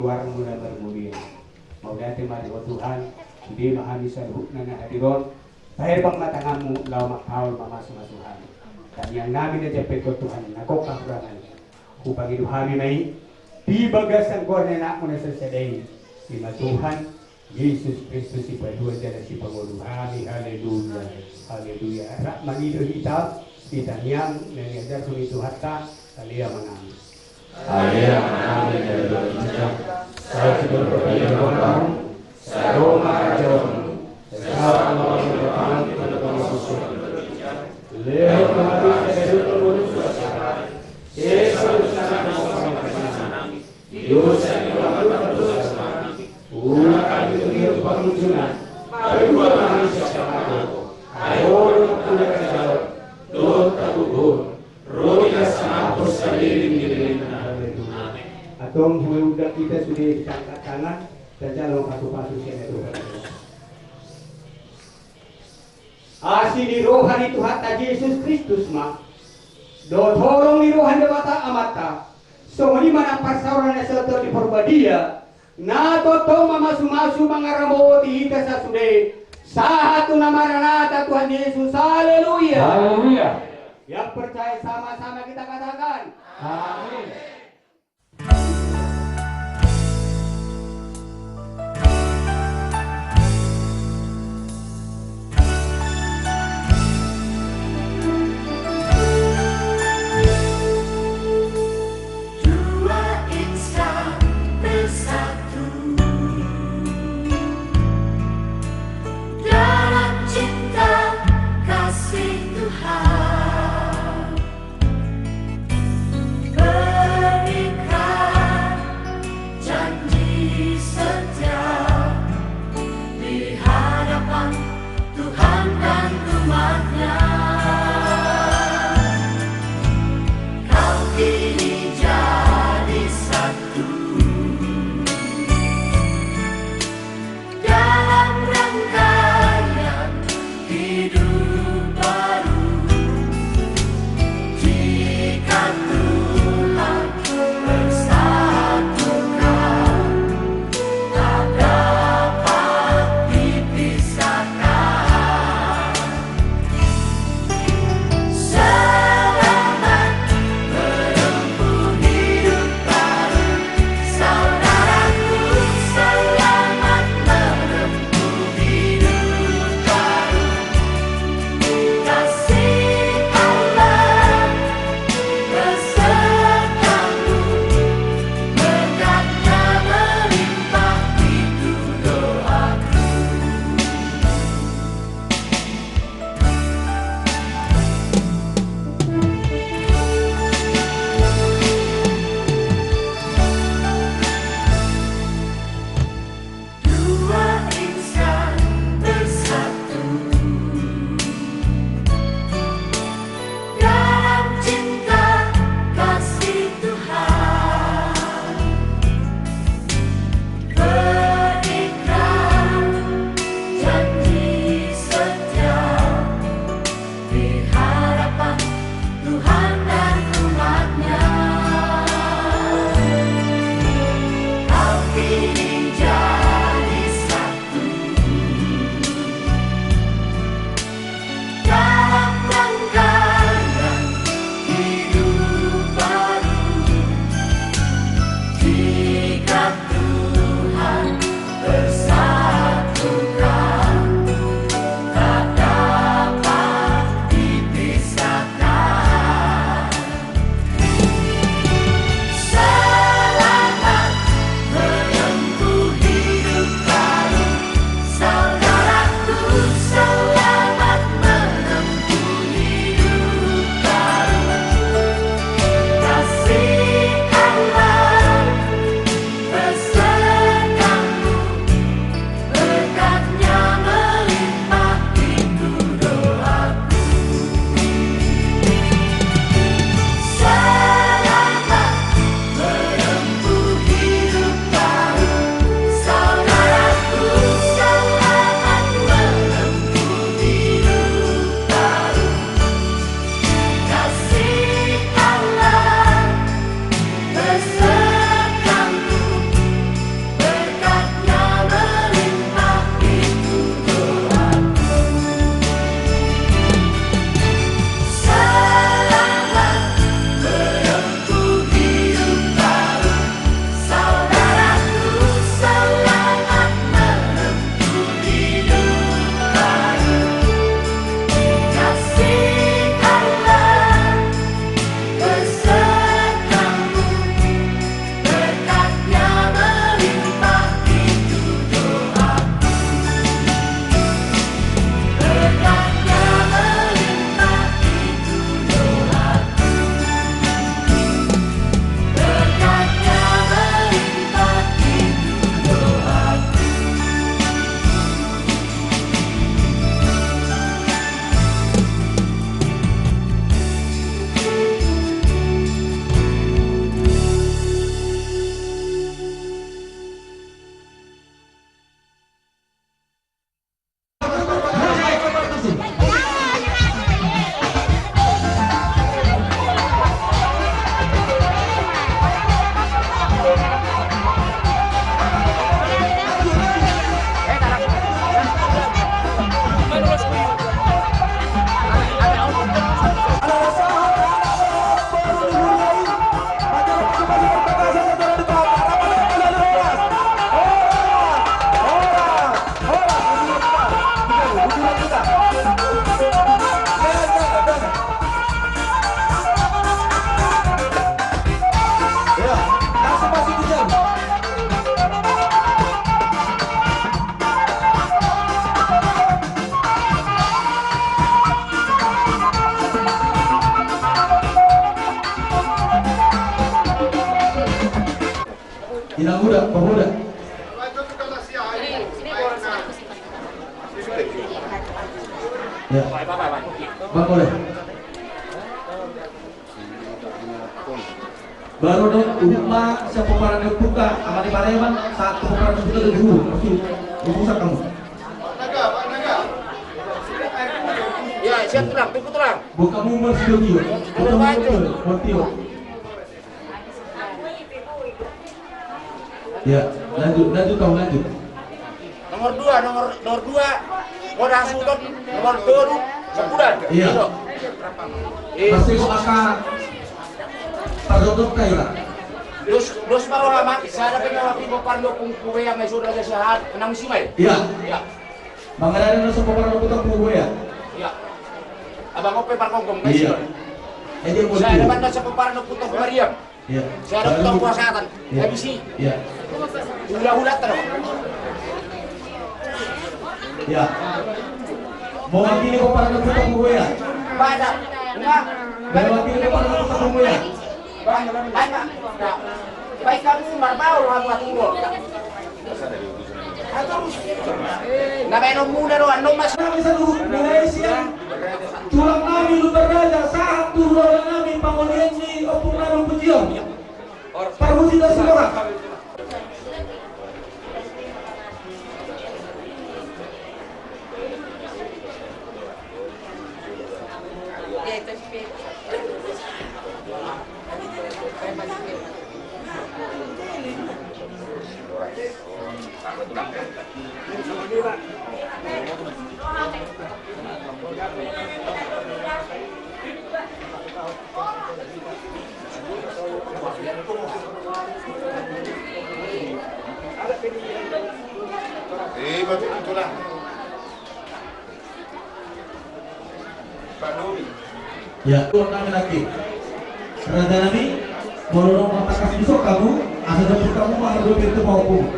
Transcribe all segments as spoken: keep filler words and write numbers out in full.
Goarmu na marmulia. Mauliate ma di Ho Tuhan, sude ma hami saluhutna na hadir on, paherbang ma tanganmu laho mangkaol mamasumasu hami. Tangiang nami na jampekhon Tuhan, na gok hahurangan, hupangido hami ma i di bagasan goar ni Anakmu na sasada i, i ma Tuhan Jesus Kristus, Sipaduan jala Sipangolu hami. Haleluya. Haleluya. Rap mangido hita di tangiang na niajarhon ni Tuhanta. Alea ma nami. Alea ma nami na dua ginjang, sai pinarbadia ni rohamu, sai ro ma harajaonmu, sai saut ma lomo ni rohamu di banua tonga on. Lehon ma hami sadari on lomo ni suasa nami, sesa ma dosa nami, di dosa ni roha ni pardosa nami. Unang hami togihon tu pangunjunan, palua ma hami sian pangago. Ai Ho do nampuna harajaon dohot hagogoon, ro di na sangap on saleleng ni lelengna. Antong huundang hita sude angkat tangan, tajalo pasupasu sian Tuhan. Asi ni roha ni Tuhanta Jesus Kristus ma, dohot holong ni roha ni Debata Amanta, songon i ma nang parsaoran na sai saut di Parbadia, na tongtong mamasumasu mangaramoti hita sasude, sahat tu na marnata Tuhan Jesus. Haleluya. Haleluya. Yang percaya sama-sama kita katakan. Amin. Dua insan bersatu dalam cinta kasih Tuhan. Berikan janji setia di hadapan Tuhan dan umat-Nya. Kau kini jadi satu dalam rangkaian hidup baru. Jika Tuhan persatukan Pemuda. Ya. Bang, boleh. Baru dong, uhum ma sian pomparan ni ompunta, Ama ni Pareman, sahat tu pomparan ni ompunta Dodi Huhut, maksud, urusan kamu. Ya, siap, Tulang, tunggu, Tulang. Buat kamu, Mas Dodi, ya. Buat kamu, Mas Dodi. Ya, lanjut, lanjut, kau lanjut. Nomor dua, nomor, nomor dua, Modang Suton, nomor tolu, Sapudan. Iya. Iya. Eh. Masih kok akan tertutup kah, ya? Dos, dos baru lama, saya ada pengen waktu bapak dua puluh kue yang masuk raja sehat, enam sih, Mai. Iya. Iya. Bang, ada yang masuk bapak dua puluh kue, ya? Iya. Abang Ope Parkongkong, Mai. Iya. Saya ada pengen masuk bapak dua puluh kue, Mariam. Iya. Saya ada utang puasa kan. Iya. Habis sih. Iya. Hula-hula terus. Iya. Mewakili Bapak Ketua Umum ya. Pada. Enggak. Mewakili Bapak Ketua Umum ya. Baik, baik. Nah, baik kami sih marbau lah buat umur. Na baenon muna do annon mas. Nami saluhut mulai sian tulang nami Lumban Raja sahat tu hula-hula nami pangolian ni ompung nami Ompu Jion. Parhusita Sihohot. Eh, betul, betul lah. Ya, tuan nami lagi. Raja nami, molo ro matakas bisok kamu, asa dapur kamu mah harus pintu mau pun.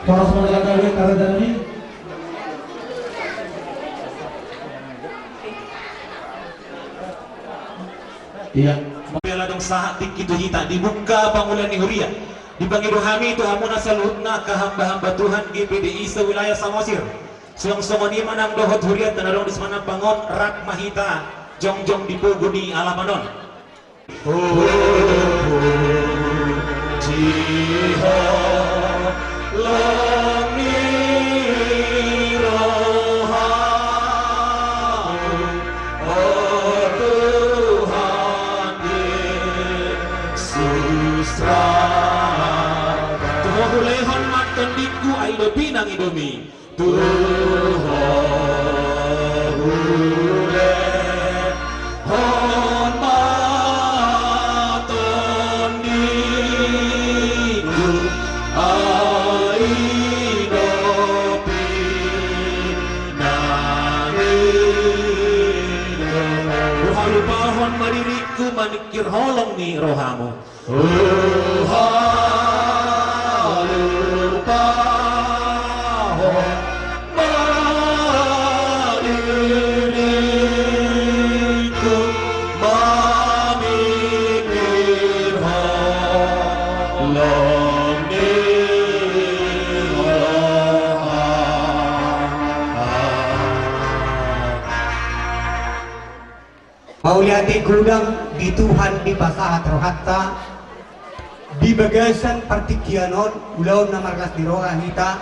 Poros modal kami, raja nami. Iya. Mauliate adong sahat tingki tu hita, dibuka pangula ni huria. Dipangido hami tu hamuna saluhutna angka hamba-hamba Tuhan G P D I se-wilayah Samosir. Suang songon i ma nang dohot hurianta na adong di Semanampangon, rap ma hita jongjong di pogu ni alaman on. Puji ho long ni rohamu, o Tuhan Yesus Raja. Tu ho hulehon ma tondingku, ai do pinangidomi. Tu ho hulehon ma tondingku, ai do pinangidomi. Huhalupahon ma diringku maningkir holong ni rohamu. Tuhan, lupa ho, ma diringku, mamingkir holong ni roha. Mauliate godang di Tuhan dipasahat rohanta di bagasan partingkian on, ulaon na marlas ni roha hita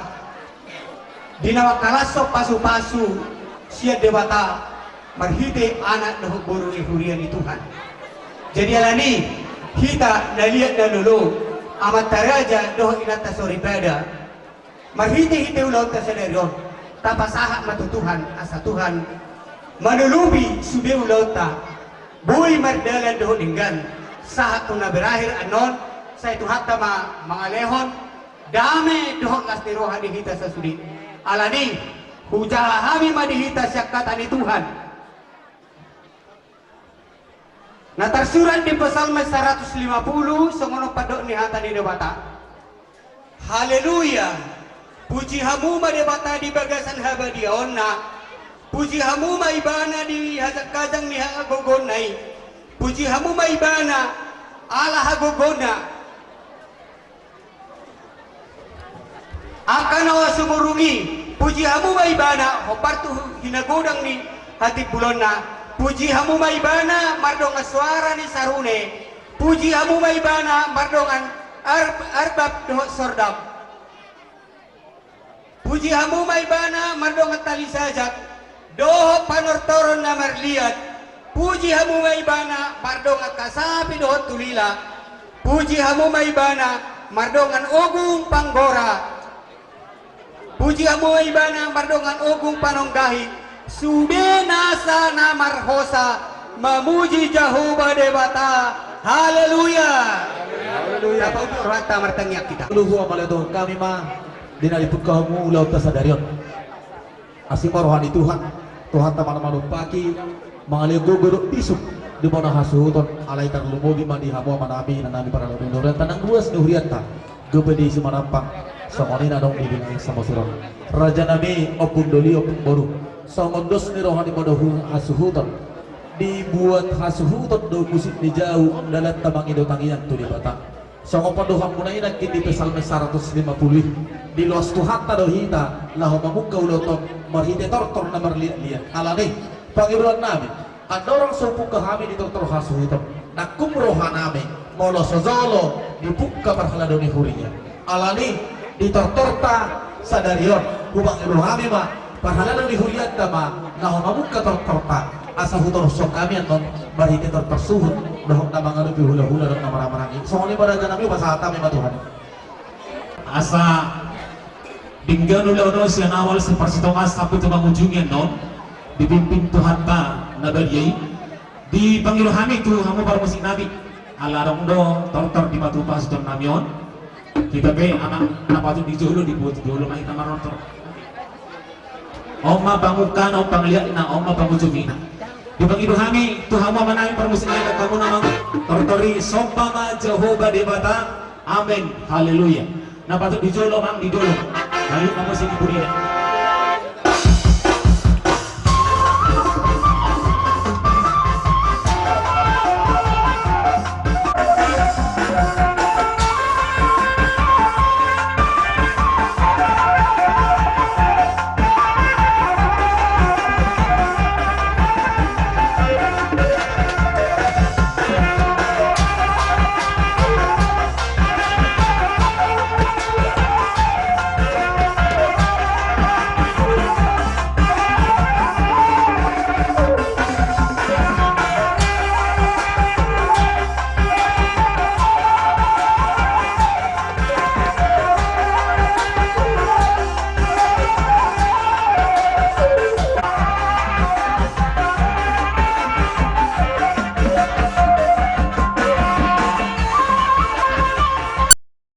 di na mangkalashon pasu-pasu sian Debata marhite anak dohot boru ni huria ni Tuhan. Jadi alani hita na liat na lolo, amanta raja dohot inanta soripada, marhite-hite ulaonta sadari on, tapasahat ma tu Tuhan, asa Tuhan manolopi sude ulaonta, boi mardalan dohot denggan sahat tu na berakhir annon, sai Tuhanta ma mangalehon dame dohot las ni roha di hita sasude. Alani, hujaha hami ma di hita sian hata ni Tuhan. Na tarsurat di Psalmen saratus lima pulu, songon on pandok ni hata ni Debata. Haleluya! Puji hamu ma Debata di bagasan habadiaonna. Puji hamu ma Ibana di hajang-hajang ni hagogoonna i. Puji hamu ma Ibana ala hagogoonna. Angka na sumurung i, puji hamu ma Ibana, hombar tu hinagodang ni hatimbulonna. Puji hamu ma Ibana, mardongan soara ni sarune. Puji hamu ma Ibana, mardongan ar-, arbab dohot sordab. Puji hamu ma Ibana, mardongan tali sajak dohot panortoron na marliat. Puji hamu ma Ibana, mardongan kasapi dohot tulila. Puji hamu ma Ibana, mardongan ogung panggora. Puji hamu ma Ibana, mardongan ogung panonggahi. Sude nasa na marhosa mamuji Jahowa Debata. Haleluya. Haleluya. Tapaunjuk rohanta, martangiang hita. Luhut ma ale Tuhan hami ma, di na dipungka hamu ulaonta sadari on. Asi ma roha ni Tuhan, Tuhanta ma na manumpaki, mangalean gogo dohot bisuk di bona hasuhuton, alai tarlumobi ma di hamu amanami, inanami, parhalado ni hurianta nang ruas ni hurianta, gabe disi manampang songon i na adong di binasa Mesir on. Rajanami, ompung doli, ompung boru, songon dos ni roha ni bona hasuhuton, dibuat hasuhuton do musik ni jau dalanta mangido tangiang tu Debata. Songon pandohanmuna i nangkin di Psalmen saratus lima pulu i, diloas Tuhanta do hita laho mamungka ulaonta on marhite tortor na marliatliat. Alani i, pangidoannami, andorang so pungka hami di tortor hasuhuton, nangkum rohanami molo so jolo dipungka parhalado ni huria. Alani i, di tortorta sadari on, hupangido hami ma, parhalado ni hurianta ma na mamungka tortorta, asa hutorus hami annon marhite tortor suhut dohot na mangadopi hulahula dohot na marhahamaranggi. Songon i ma rajanami, hupasahat hami ma Tuhan. Asa denggan ulaon on sian awal siparsitongaan sampe tu mangujungi annon, dipimpin Tuhanta na badia i. Dipangido hami tu hamu parmusiknami, ala adong do tortor di matupa hasuhutonnami on. Hita pe anak na patut di jolo, dibuat jolo ma hita manortor. On ma pamungkana, on pangliatna, on ma pangujungina. Dipangido hami tu hamu amanami parmusiknami, hamu na mangan tortor i, somba ma Jahowa Debata. Amen. Haleluya. Na patut di jolo, mang di jolo. Ayo, kamu sini burina.